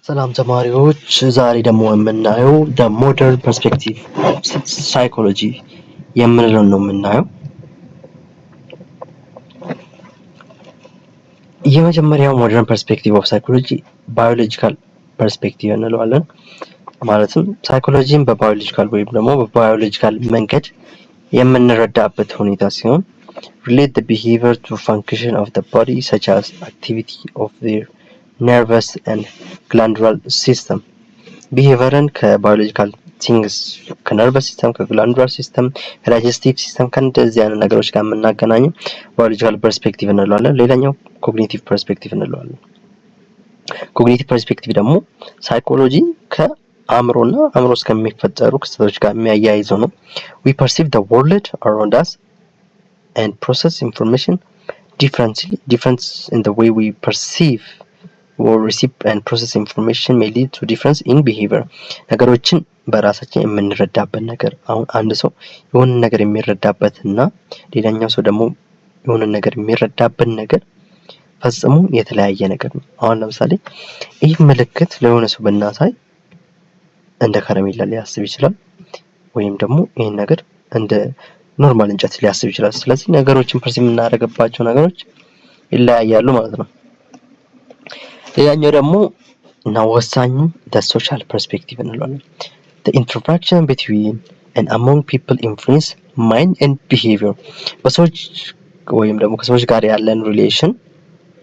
ሰላም ተማሪዎች፣ ዛሬ ደግሞ የምናየው the modern perspective psychology የምንለውን ነው የምናየው። የመጀመሪያው modern perspective of psychology biological perspective እንለዋለን። ማለትም psychology ን በ biological ወይም ደግሞ በ biological መንገድ የምንረዳበት ሁኔታ ሲሆን relate the behavior to function of the body, such as activity of their nervous and glandular system. Behavior ን ከ biological things፣ ከ nervous system፣ ከ glandular system፣ ከ digestive system፣ ከእንደዚህ አይነት ነገሮች ጋር የምናገናኘው biological perspective እንለዋለን። ሌላኛው cognitive perspective እንለዋለን። Cognitive perspective ደግሞ psychology ከአእምሮና አእምሮ ውስጥ ከሚፈጠሩ ክስተቶች ጋር የሚያያይዘው ነው። We perceive the world around us and process information differently. Difference in the way we perceive or receive and process information may lead to difference in behavior. ነገሮችን በራሳችን የምንረዳበት ነገር፣ አሁን አንድ ሰው የሆነ ነገር የሚረዳበት እና ሌላኛው ሰው ደግሞ የሆነ ነገር የሚረዳበት ነገር ፈጽሞ የተለያየ ነገር ነው። አሁን ለምሳሌ ይህ ምልክት ለሆነ ሰው ብናሳይ እንደ ከረሜላ ሊያስብ ይችላል፣ ወይም ደግሞ ይህን ነገር እንደ normal እንጨት ሊያስብ ይችላል። ስለዚህ ነገሮችን perceive የምናደርግባቸው ነገሮች ይለያያሉ ማለት ነው። ሌላኛው ደግሞ እና ወሳኙ social perspective እንለዋለን። The interaction between and among people influence mind and behavior. በሰዎች ወይም ደግሞ ከሰዎች ጋር ያለን relation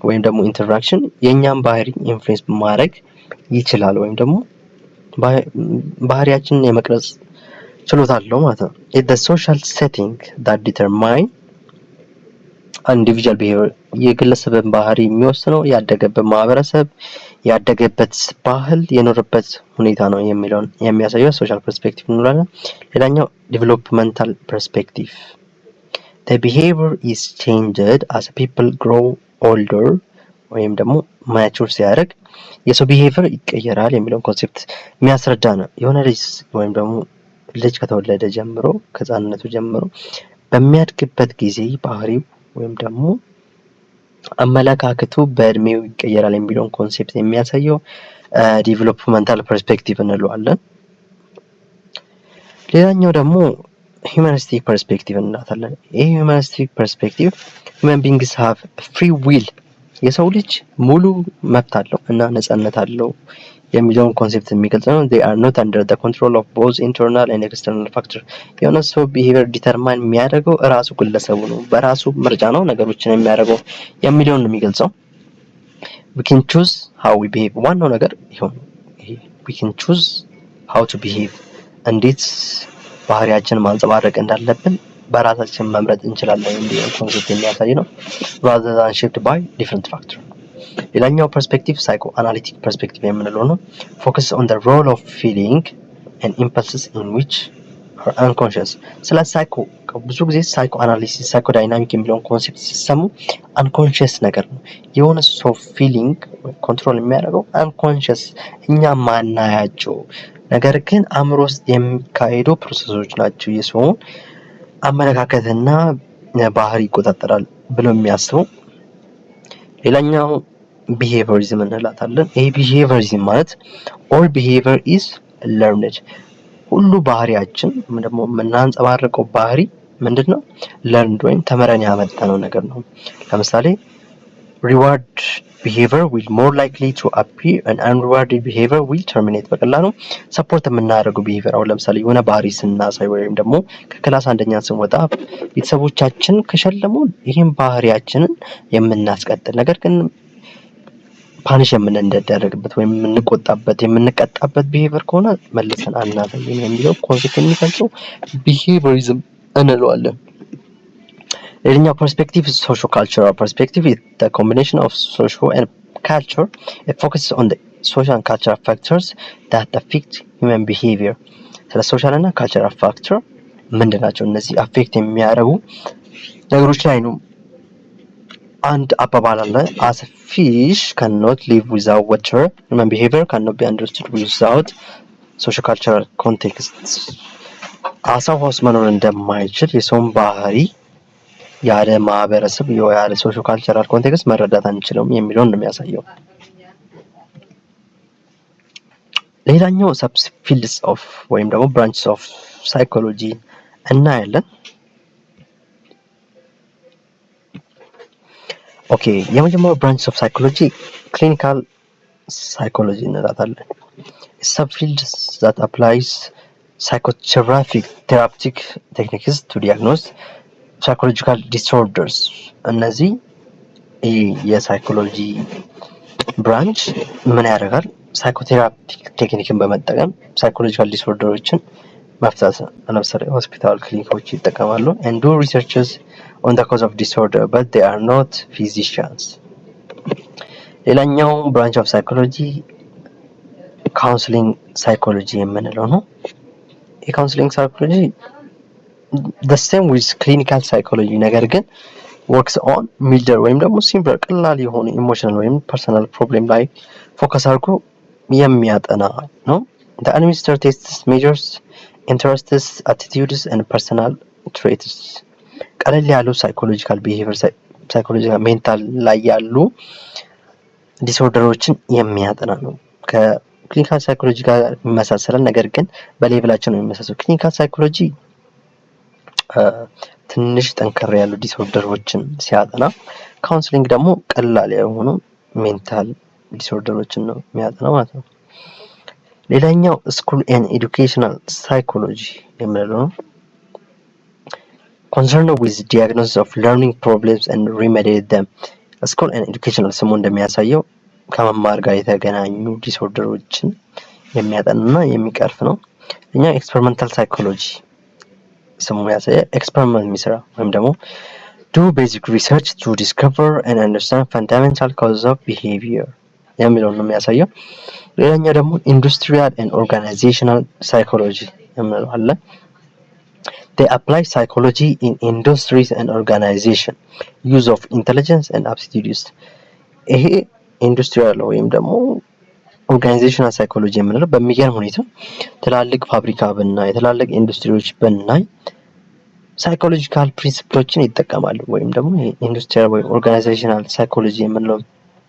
ወይም ደግሞ interaction የእኛን ባህሪ influence ማድረግ ይችላል ወይም ደግሞ ባህሪያችንን የመቅረጽ ችሎታ አለው ማለት ነው። The social setting that determine individual behavior. የግለሰብን ባህሪ የሚወስነው ያደገበት ማህበረሰብ፣ ያደገበት ባህል፣ የኖረበት ሁኔታ ነው የሚለውን የሚያሳየው social perspective እንላለን። ሌላኛው developmental perspective. The behavior is changed as people grow older ወይም ደግሞ mature ሲያደርግ የሰው behavior ይቀየራል የሚለውን concept የሚያስረዳ ነው። የሆነ ልጅ ወይም ደግሞ ልጅ ከተወለደ ጀምሮ፣ ከህፃንነቱ ጀምሮ በሚያድግበት ጊዜ ባህሪው ወይም ደግሞ አመለካከቱ በእድሜው ይቀየራል የሚለውን concept የሚያሳየው developmental perspective እንለዋለን። ሌላኛው ደግሞ humanistic perspective እንላታለን። ይህ humanistic perspective human beings have free will፣ የሰው ልጅ ሙሉ መብት አለው እና ነጻነት አለው የሚለውን concept የሚገልጽ ነው። They are not under the control of both internal and external factor. የሆነ ሰው behavior determine የሚያደርገው እራሱ ግለሰቡ ነው፣ በራሱ ምርጫ ነው ነገሮችን የሚያደርገው የሚለውን ነው የሚገልጸው። We can choose how we behave. ዋናው ነገር ይኸው ነው። We can choose how to behave፣ እንዴት ባህሪያችንን ማንጸባረቅ እንዳለብን በራሳችን መምረጥ እንችላለን የሚለውን concept የሚያሳይ ነው። Rather than shaped by different factor. ሌላኛው perspective psychoanalytic perspective የምንለው ነው። Focus on the role of feeling and impulses in which are unconscious. ስለ psycho ብዙ ጊዜ psychoanalysis፣ psychodynamic የሚለውን concept ሲሰሙ unconscious ነገር ነው። የሆነ ሰው feeling control የሚያደርገው unconscious፣ እኛ ማናያቸው ነገር ግን አእምሮ ውስጥ የሚካሄዱ process ኦች ናቸው፣ የሰውን አመለካከትና ባህሪ ይቆጣጠራል ብሎ የሚያስበው። ሌላኛው behaviorism እንላታለን። ይሄ behaviorism ማለት all behavior is learned፣ ሁሉ ባህሪያችን ደግሞ የምናንጸባርቀው ባህሪ ምንድን ነው? Learned ወይም ተምረን ያመጣነው ነገር ነው። ለምሳሌ reward behavior will more likely to appear and unrewarded behavior will terminate። በቀላሉ support የምናደርገው behavior፣ አሁን ለምሳሌ የሆነ ባህሪ ስናሳይ ወይም ደግሞ ከ class አንደኛ ስንወጣ ቤተሰቦቻችን ከሸለሙን ይህን ባህሪያችንን የምናስቀጥል፣ ነገር ግን punish የምንደረግበት ወይም የምንቆጣበት፣ የምንቀጣበት behavior ከሆነ መልሰን አናሳይም የሚለው concept የሚገልጸው behaviorism እንለዋለን። ሌላኛው perspective socio cultural perspective, combination of socio and culture. It focuses on social and cultural factors that affect human behavior. ስለ social እና cultural factor ምንድን ናቸው? እነዚህ affect የሚያደርጉ ነገሮች ላይ ነው። አንድ አባባል አለ፣ አስ ፊሽ ካኖት ሊቭ ዊዛውት ወተር፣ ሁማን ቢሄቪየር ካኖት ቢ አንደርስቱድ ዊዛውት ሶሾ ካልቸራል ኮንቴክስት። አሳ ውሃ ውስጥ መኖር እንደማይችል የሰውን ባህሪ ያለ ማህበረሰብ፣ ያለ socio cultural context መረዳት አንችልም የሚለውን ነው የሚያሳየው። ሌላኛው subfields of ወይም ደግሞ branches of psychology እናያለን። Okay፣ የመጀመሪያው branch of psychology clinical psychology እንላታለን። Subfield that applies psychotherapy therapeutic techniques to diagnose psychological disorders። እነዚህ ይህ የ psychology branch ምን ያደርጋል? Psychotherapeutic technique ን በመጠቀም psychological disorder ኦችን መፍታት ነው። ለምሳሌ ሆስፒታል፣ ክሊኒኮች ይጠቀማሉ። And do researches on the cause of disorder, but they are not physicians። ሌላኛው branch of psychology counseling psychology የምንለው ነው። የ counseling psychology the same with clinical psychology፣ ነገር ግን works on milder ወይም ደግሞ simpler ቀላል የሆኑ emotional ወይም personal problem ላይ focus አድርጎ የሚያጠና ነው። Administer tests, measures interests, attitudes and personal traits። ቀለል ያሉ psychological behavior፣ psychological mental ላይ ያሉ disorder ኦችን የሚያጠና ነው። ከ clinical psychology ጋር ይመሳሰላል፣ ነገር ግን በ level ኣቸው ነው የሚመሳሰሉ። Clinical psychology ትንሽ ጠንከር ያሉ disorder ኦችን ሲያጠና፣ counseling ደግሞ ቀላል የሆኑ mental disorder ኦችን ነው የሚያጠናው ማለት ነው። ሌላኛው school and educational psychology የምንለው ነው። Concerned with diagnosis of learning problems and remediate them። School and educational ስሙ እንደሚያሳየው ከመማር ጋር የተገናኙ disorder ኦችን የሚያጠናና የሚቀርፍ ነው። እኛ experimental psychology ስሙ ያሳየ experiment የሚሰራ ወይም ደግሞ do basic research to discover and understand fundamental cause of behavior የሚለውን ነው የሚያሳየው። ሌላኛው ደግሞ industrial and organizational psychology የምንለው አለ። They apply psychology in industries and organization, use of intelligence and aptitudes። ይሄ industrial ወይም ደግሞ organizational psychology የምንለው በሚገርም ሁኔታ ትላልቅ ፋብሪካ ብናይ፣ ትላልቅ ኢንዱስትሪዎች ብናይ psychological principle ኦችን ይጠቀማሉ። ወይም ደግሞ industrial ወይም organizational psychology የምንለው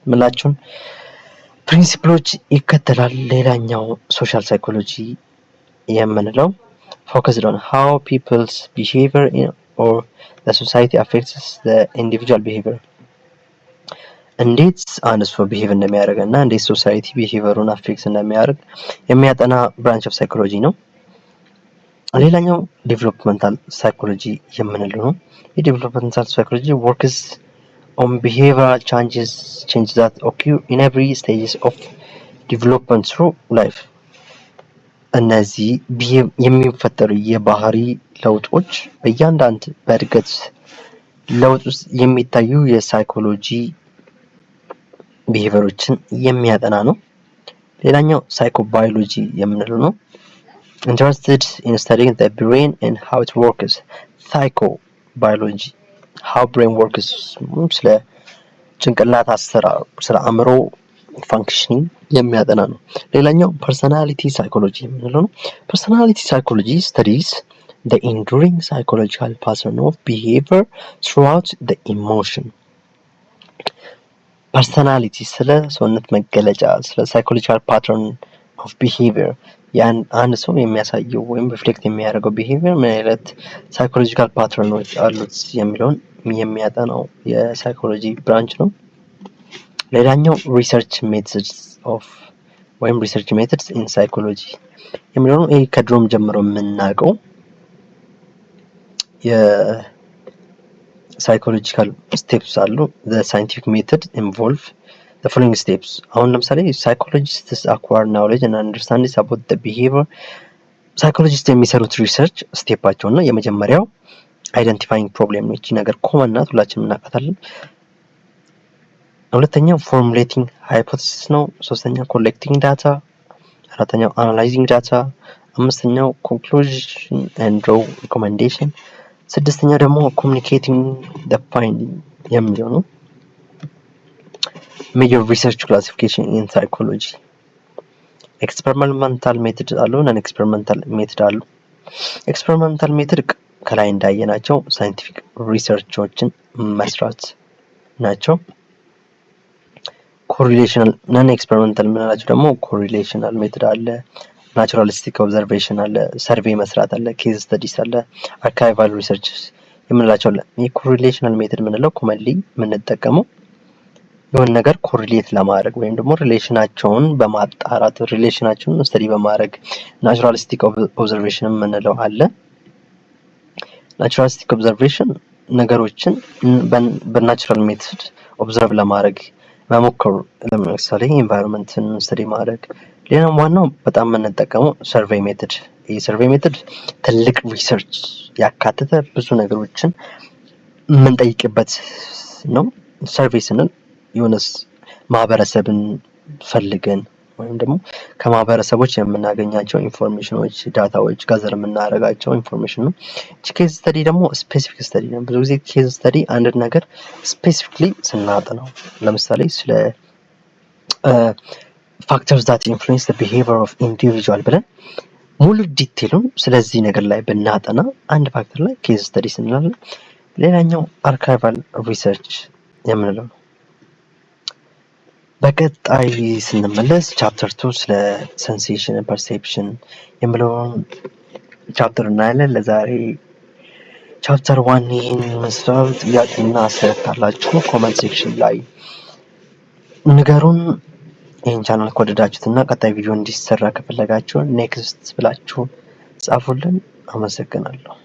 የምላቸውን principle ኦች ይከተላል። ሌላኛው social psychology የምንለው focused on how people's behavior or the society affects the individual behavior። እንዴት አንድ ሰው behave እንደሚያደርግ እና እንዴት society behavior ኡን affect እንደሚያደርግ የሚያጠና branch of psychology ነው። ሌላኛው developmental psychology የምንለው ነው። የ developmental psychology works on behavioral changes that occur in every stages of development through life። እነዚህ የሚፈጠሩ የባህሪ ለውጦች በእያንዳንድ በእድገት ለውጥ ውስጥ የሚታዩ የ psychology behavior ኦችን የሚያጠና ነው። ሌላኛው psychobiology የምንለው ነው። Interested in studying the brain and how it works። Psychobiology, how brain works፣ ስለ ጭንቅላት አሰራር፣ ስለ አእምሮ functioning የሚያጠና ነው። ሌላኛው personality psychology የምንለው ነው። Personality psychology studies the enduring psychological pattern of behavior throughout the emotion። Personality ስለ ሰውነት መገለጫ፣ ስለ psychological pattern of behavior፣ አንድ ሰው የሚያሳየው ወይም reflect የሚያደርገው behavior ምን አይነት psychological pattern ኦች አሉት የሚለውን የሚያጠናው የ psychology branch ነው። ሌላኛው research methods of ወይም research methods in psychology የሚለው ነው። ይህ ከድሮም ጀምሮ የምናውቀው የ psychological steps አሉ። Scientific method involve the following steps። አሁን ለምሳሌ psychologists acquire knowledge and understanding about the behavior። Psychologist የሚሰሩት research step ኣቸው እና የመጀመሪያው identifying problem ነው። ይቺ ነገር common ናት፣ ሁላችንም እናውቃታለን። ሁለተኛው formulating hypothesis ነው። ሶስተኛው collecting data፣ አራተኛው analyzing data፣ አምስተኛው conclusion and draw recommendation፣ ስድስተኛው ደግሞ communicating the finding የሚለው ነው። Major research classification in psychology: experimental method አሉ፣ non experimental method አሉ። Experimental method ከላይ እንዳየናቸው scientific research ኦችን መስራት ናቸው። Correlational non experimental የምንላቸው ደግሞ correlational method አለ፣ naturalistic observation አለ፣ survey መስራት አለ፣ case studies አለ፣ archival research የምንላቸው አለ። ይህ correlational method የምንለው commonly የምንጠቀመው የሆነ ነገር correlate ለማድረግ ወይም ደግሞ relation ኣቸውን በማጣራት፣ relation ኣቸውን study በማድረግ። Naturalistic observation የምንለው አለ። Naturalistic observation ነገሮችን በ natural method observe ለማድረግ መሞከሩ፣ ለምሳሌ environment ን study ማድረግ። ሌላው ዋናው በጣም የምንጠቀመው survey method። ይህ survey method ትልቅ research ያካተተ ብዙ ነገሮችን የምንጠይቅበት ነው። Survey ስንል የሆነ ማህበረሰብን ፈልገን ወይም ደግሞ ከማህበረሰቦች የምናገኛቸው information ኖች፣ data ዎች፣ gather የምናደርጋቸው information ነው። Case study ደግሞ specific study ነው። ብዙ ጊዜ case study አንድን ነገር specifically ስናጠናው፣ ለምሳሌ ስለ factors that influence behavior of individual ብለን ሙሉ detail ኡን ስለዚህ ነገር ላይ ብናጠና አንድ factor ላይ case study እንላለን። ሌላኛው archival research የምንለው ነው። በቀጣይ ስንመለስ chapter 2 ስለ sensation, perception የሚለውን chapter እናያለን። ለዛሬ chapter 1 ይህን ይመስላል። ጥያቄና አስተያየት ካላችሁ comment section ላይ ንገሩን። ይህን ቻናል ከወደዳችሁት እና ቀጣይ ቪዲዮ እንዲሰራ ከፈለጋችሁ next ብላችሁ ጻፉልን። አመሰግናለሁ።